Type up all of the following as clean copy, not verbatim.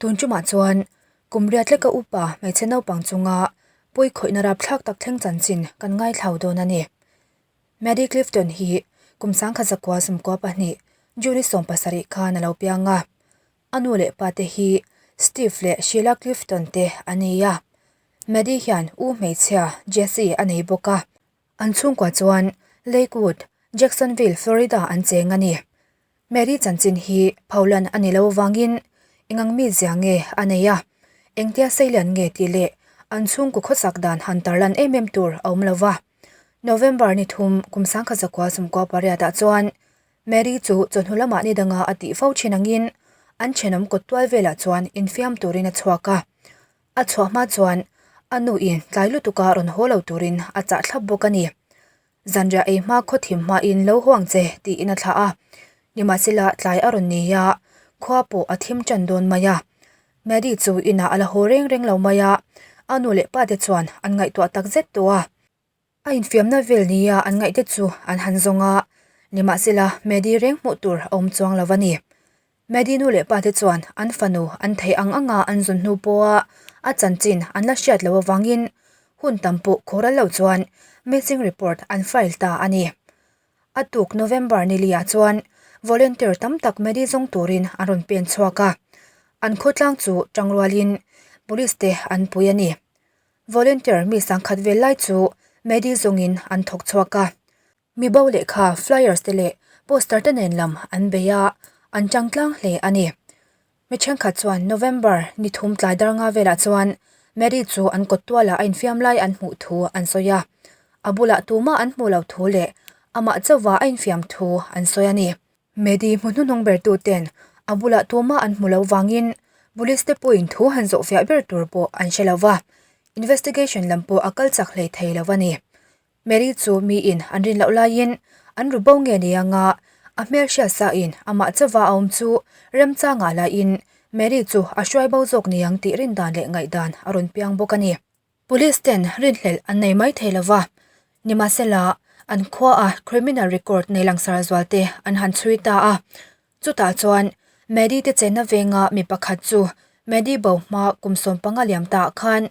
Tun tumah chuan kum riat leka upa hmeichhe naupang chunga pawi khawihna rapthlak tak thleng chanchin kan ngaithlau dawn a ni. Maddie Clifton hi kum 1992 June 17 khan a lo piang a. A nu leh pa te hi Steve leh Sheila Clifton te a ni a. Maddie hian u hmeichhia Jessie a nei bawk a. An chhungkua chuan Lakewood, Jacksonville, Florida an cheng a ni. Mary chanchin hi pholan a ni lo avangin engang mi zia nge a nei a, engtia seilian nge tih leh an chhungkaw khawsak dan han tarlan em em tur a awm lo va. November ni thum kum 1998 ah chuan Mary chu chawhnu lamah ni danga a tih fo thin angin an thenawm kawt tual velah chuan infiam turin a chhuak a. A chhuah hma chuan a nu in tlai lutuka rawn haw lo turin a chah thlap bawk a ni. Zanriah ei hma khaw thim hmain lo huang che tiin a thlah a, nimahsela tlai a rawn nei a, khua pawh a thim tan dawn mai a. Maddie chu inah a la haw reng reng lo mai a, a nu leh pa te chuan an ngaihtuah tak zet tawh a. A infiamna vel nia an ngaih te chu an han zawng a, nimahsela Maddie reng hmuh tur a awm chuang lo a ni. Maddie nu leh pa te chuan an fanu an theih ang anga an zun hnu pawha a chanchin an la hriat loh avangin hun tam pawh khawral lo chuan missing report an file ta a ni. A tuk November ni liah chuan volunteer tam tak Maddie zawng turin an rawn pen chhuak a, an khawtlang chu tangrualin police te an pui a ni. Volunteer mi sangkhat vel lai chu Maddie zawngin an thawk chhuak a. Mi bo lehkha, flyers te leh poster te nen lam an bei a, an chang tlang hle a ni. Mi thenkhat chuan November ni thum tlai dar nga velah chuan Mary chu an kawt tualah a infiam lai an hmuh thu an sawi a, a bulah tumah an hmuh lo thu leh amah chauhva a infiam thu an sawi a ni. Mary hmu hnuhnung ber tu ten a bulah tumah an hmu lo vangin police te pawhin thu han zawhfiah ber tur pawh an hre lo va, investigation lam pawh a kal chak hlei thei lo a ni. Mary chu miin an rin loh laiin an ru bo nge ni anga a hmel hriat sain amah chauva a awm chu remchangah laiin Mary chu a hruai bo zawk ni ang tih rindan leh ngaihdan a rawn piang bawk a ni. Police ten rinhlelh an nei mai thei lova, nimahsela an khuaa criminal record nei langsar zual te an han chhui ta a, chutah chuan Mary te chenna venga mi pakhat chu Mary bo hma kum 15 liam ta ah khan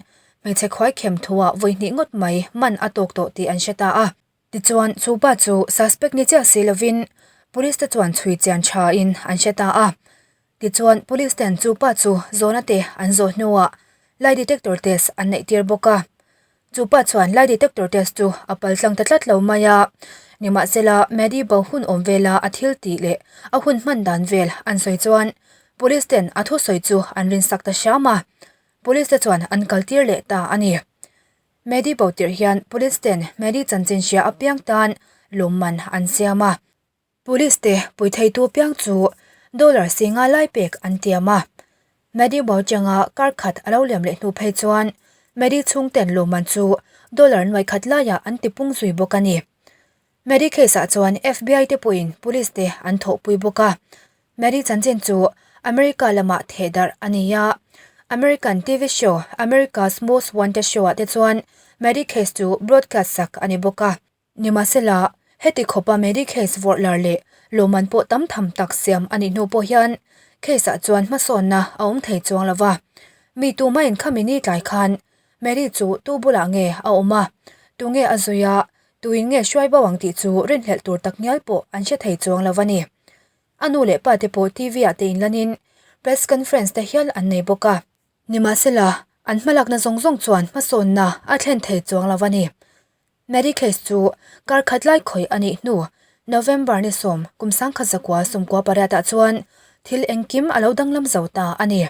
hmeichhe khuai khem thuah vawi hnih ngawt mai man a tawk tawh tih an hre ta a. Tichuan, chu pa chu suspect ni chiah si lovin police te chuan chhui chian tha in an hre ta a. Tichuan, police ten chu pa chu zawhna te an zawh hnuah lie detector test an neih tir bawk a. Chu pa chuan lie detector test chu a pal tlang ta tlat lo mai a. Nimahsela, Maddie bo hun awm vela a thil tih leh a hun hman dan vel an sawi chuan police ten a thusawi chu an rinsak ta hram a. Police te chuan an kal tir leh ta a ni. Maddie bo tirh hian police ten Maddie chanchin hria apiang tan lawmman an siam a. Police te pui theitu piang chu dollar singa lai pek an tiam a. Maddie bo changa kar khat a lo liam leh hnu phei chuan Maddie chhungten lawmman chu dollar nuai khat laiah an tipung zui bawk a ni. Maddie case ah chuan FBI te pawhin police te an thawhpui bawk a. Maddie chanchin chu America lamah thehdarh a ni a. American TV show America's Most Wanted show ah te chuan Maddie case chu broadcast sak a ni bawk a. Nimahsela, heti khawpa Mary case vawrh lar leh lawmman pawh tam tham tak siam a nih hnu pawh hian case ah chuan hmasawnna a awm thei chuang lo va. Mi tumahin khami ni tlai khan Mary chu tu bulah nge a awm a, tunge a zui a, tuin nge hruai bo ang tih chu rinhlelh tur tak ngial pawh an hre thei chuang lo a ni. A nu leh pa te pawh TV ah te inlanin press conference te hial an nei bawk a. Nimahsela, an hmalakna zawng zawng chuan hmasawnna a thlen thei chuang lo a ni. Mary case chu kar khat lai khawih a nih hnu November ni 10 kum 1998 ah chuan thil engkim a lo danglam zo ta a ni.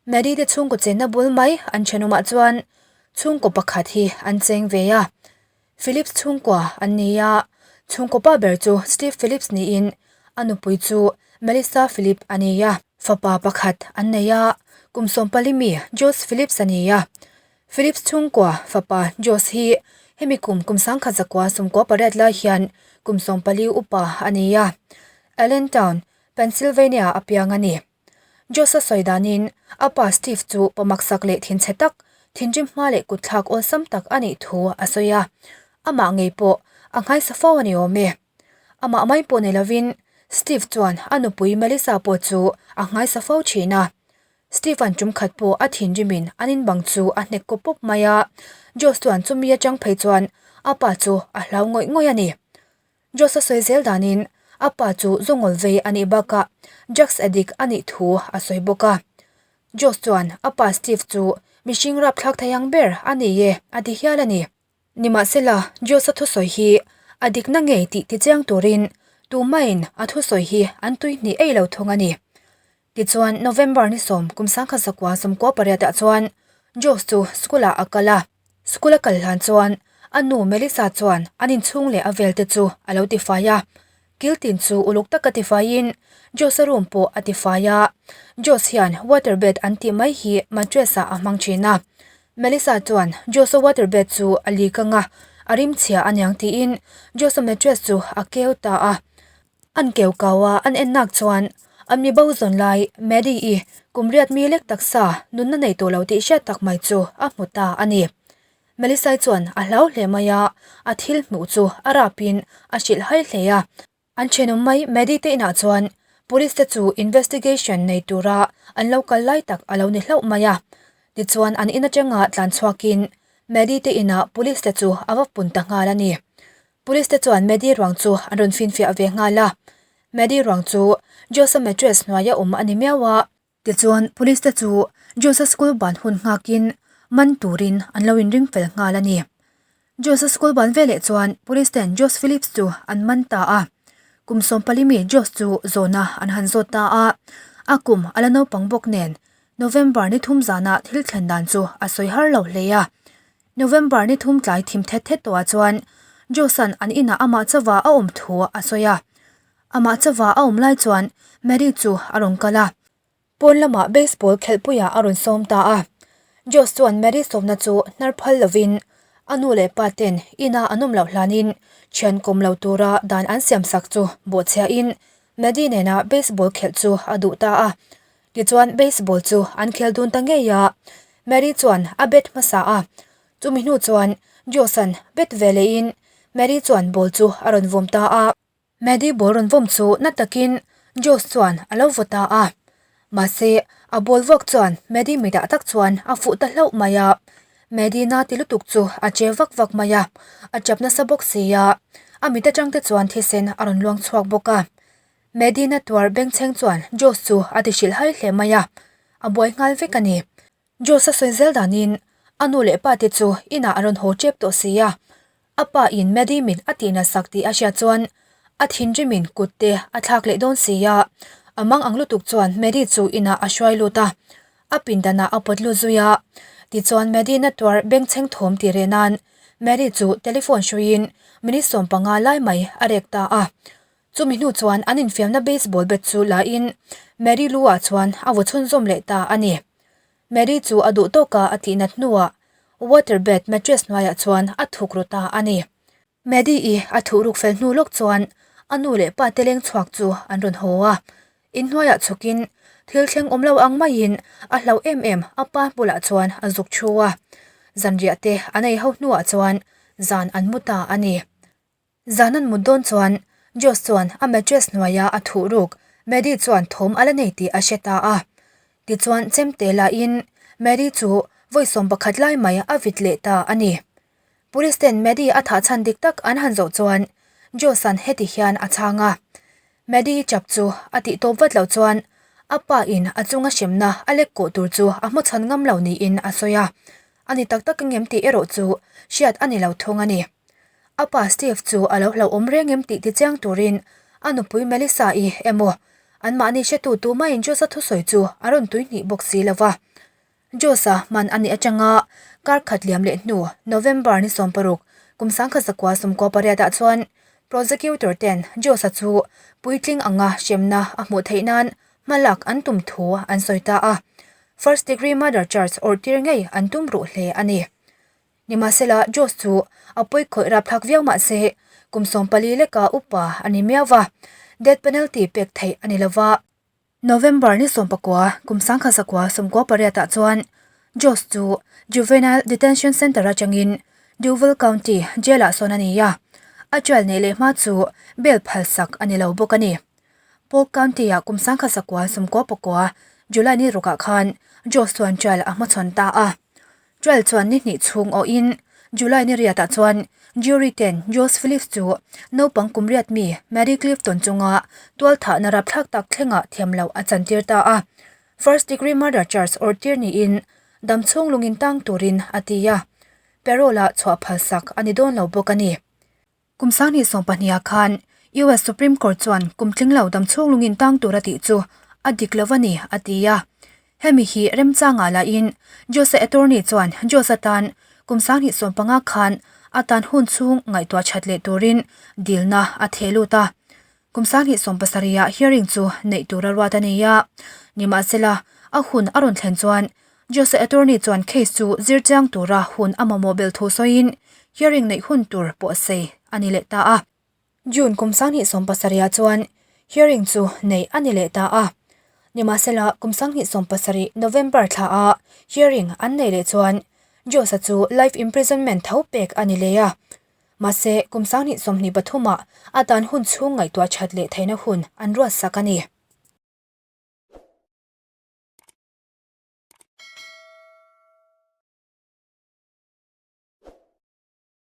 Mary te chhungkaw chenna bul mai an thenawmah chuan chhungkaw pakhat hi an cheng ve a. Phillips chhungkua an ni a, chhungkaw pa ber chu Steve Phillips niin a nupui chu Melissa Phillips a ni a. Fapa pakhat an nei a, kum 14 mi Josh Phillips a ni a. Phillips chhungkua fapa Josh hi hemi kum kum 1998 lai hian kum 14 upa a ni a, Allentown, Pennsylvania a piang a ni. Josh a sawi danin a pa Steve chu pamaksak leh thinchhe tak, thinrim hma leh kutthlak awlsam tak a nih thu a sawi a, amah ngei pawh a nghaisa fo a ni awm e. Amah mai pawh ni lovin Steve chuan a nupui Melissa pawh chu a nghaisa fo thin a. Steve-a'n tum khat pawh a thinrimin an in bang chu a hnek kawp pawp mai a, Josh chuan chumi atang phei chuan a pa chu a hlau ngawih ngawih a ni. Josh a sawi zel danin a pa chu zawngawl vei a nih bakah drugs addict a nih thu a sawi bawk a. Josh chuan a pa Steve chu mihring rapthlak thei ang ber a ni e a ti hial a ni. Nimahsela, Josa thusawi hi a dikna ngei tih tichiang turin tumain a thusawi hi an tuihnih ei lo thung a ni. Tichuan, November ni sawm kum sangkhat zakua sawmkua pariatah chuan Jos chu school-ah a kal a. School a kal hlan chuan a nu Melissa chuan an inchhung leh a velte chu a lo tifai a. Kiltin chu uluk taka tifaiin Josh-a room pawh a tifai a, Josh hian water bed an tih mai hi mattress-ah a hmang thin a. Melissa chuan Josh-a water bed chu a leak anga a rim chhia aniang tiin Josh-a mattress chu a keu ta a. An keu kau a, an en nak chuan an mi bo zawn lai Maddie-i kum riat mi lek taksa nunna nei tawh lo tih hriat tak mai chu a hmu ta a ni. Melisai chuan a hlau hle mai a, a thil hmuh chu a rapin a hrilh hai hle a. An thenawm mai Maddie te inah chuan police te chu investigation nei tura an lo kal lai tak a lo ni hlauh mai a. Tichuan an in atanga tlan chhuakin Maddie te inah police te chu a va pun ta nghal a ni. Police te chuan Maddie ruang chu an rawn finfiah ve nghal a. Maddie ruang chu Josa mattress hnuaia awm a ni miau a. Tichuan, Police te chu Josa School ban hun nghakin man turin an lo inring fel nghal a ni. Josa School ban veleh chuan Police ten Josh Phillips chu an man ta a. Kum sawmpali mi Josh chu zawhna an han zawt ta a. A kum a la naupang bawk nen November ni thum zana thil thlen dan chu a sawi har lo hle a. November ni thum tlai thim thet thet tawhah chuan Josh-a'n an inah amah chauva a awm thu a sawi a. Amah chauva a awm lai chuan Mary chu a rawn kal a, pawn lamah baseball khelhpuiah a rawn sawm ta a. Josh chuan Mary sawmna chu hnar phal lovin a nu leh pa ten ina an awm loh hlanin thian kawm lo tura dan an siam sak chu bawhchhiahin Maddie nena baseball khelh chu a duh ta a. Tichuan baseball chu an khel dun ta ngei a, Mary chuan a bat hmasa a, chumi hnu chuan Josh-a'n bat ve lehin Mary chuan ball chu a rawn vawm ta a. Maddie ball rawn vawm chu na takin Josh chuan a lo vaw ta a, mahse a ball vuak chuan Maddie mitah tak chuan a fuh ta hlauh mai a, Maddie na ti lutuk chu a che vak vak mai a, a chap nasa bawk si a, a mit atang te chuan thisen a rawn luang chhuak bawk a. Maddie na tuar bengchheng chuan Josh chu a ti hrilh hai hle mai a, a buai nghal vek a ni. Josh a sawi zel danin a nu leh pa te chu inah an rawn haw tep tawh si a, a pa in Maddie mit a tih nasak tih a hriat chuan a thinrimin kut te a thlak leh dawn si a, a mang ang lutuk chuan Maddie chu inah a hruai lut a, a pindanah a pawt lut zui a, tichuan Maddie na tuar bengchheng thawm tih reh nan Maddie chu telephone hruiin minute 15 lai mai a rek ta a. Chumi hnu chuan an infiamna baseball bat chu la in Mary lu ah chuan a vaw chhunzawm leh ta a ni. Mary chu a duh tawk a a tih nat hnuah water bed mattress hnuaiah chuan a thuk ru ta a ni. Maddie i a thuh ruk fel hnu lawk chuan a nu leh pa te leng chhuak chu an rawn haw a. Inhnuaiah chhukin thil thleng awm lo ang maiin a hlauh em em a pa bulah chuan a zuk thu a. Zanriah te an ei ho hnuah chuan zan an mu ta a ni. Zan an mut dawn chuan Josh chuan a mattress hnuaia a thuh ruk Maddie chuan thawm a la nei tih a hre ta a. Tichuan chemte lahin Maddie chu vawi 11 lai mai a vit leh ta a ni. Police ten Maddie a thah chhan dik tak an han zawh chuan Josh-a'n heti hian a chhang a, Maddie chap chu a tih tawp vat loh chuan a pa in a chunga hremna a lek kawh tur chu a hmu chhan ngam lo niin a sawi a. A ni tak tak engem tih erawh chu hriat a ni lo thung a ni. A pa Steve chu a lo hlauhawm reng em tih tichiang turin a nupui Melissa-i emaw anmahni hretu tumaiin Josh-a thusawi chu a rawn tuihnih bawk si lo va. Josh-a hman a nih atanga kar khat liam leh hnu November ni 16 kum 1998 ah chuan prosecutor ten Josh-a chu puitling anga hremna a hmuh theih nan hmalak an tum thu an sawi ta a. First degree murder charge awrh tir ngei an tum ruh hle a ni. Nimahsela, Josh chu a pawi khawih rapthlak viau mahse, kum 14 leka upa a ni miau va, death penalty pek theih a ni lo va. November ni 19, kum 1998 ah chuan Josh chu Juvenile Detention Center atangin Duval County Jail-ah sawn a ni a, a trial neih leh hma chu bail phalsak a ni lo bawk a ni. Polk County-ah kum 1999. July ni rukah khan Josh chuan trial a hmachhawn ta a. Trial chuan ni hnih chhung awhin July ni riatah chuan jury ten Josh Phillips chu naupang kum riat mi Maddie Clifton chunga tualthahna rapthlak tak thlengah thiam loh a chantir ta a. First degree murder charge awrhtir niin damchhung lungin tang turin a ti a. Parole-ah chhuah phalsak a ni dawn lo bawk a ni. Kum 2020 ah khan US Supreme Court chuan kum tling lo damchhung lungin tang tur a tih chu a dik lo a ni, a ti a. Hemi hi remchangah lahin Jose attorney chuan Jose atan kum 2015 khan a tan hun chhung ngaihtuah that leh turin dilna a theh lut a. Kum 2017 ah hearing chu neih tur a ruat a ni a. Nimahsela, a hun a rawn thlen chuan Jose attorney chuan case chu zir chiang tura hun a mamawh belh thu sawiin hearing neih hun tur pawh sei a ni leh ta a. June kum 2017 ah chuan hearing chu neih a ni leh ta a. Nimahsela, kum 2017 November thla a hearing an neih leh chuan Jose-a chu life imprisonment tho pek a ni leh a. Mahse, kum 2023 ah a tan hun chhung ngaihtuah that leh theihna hun an ruatsak a ni.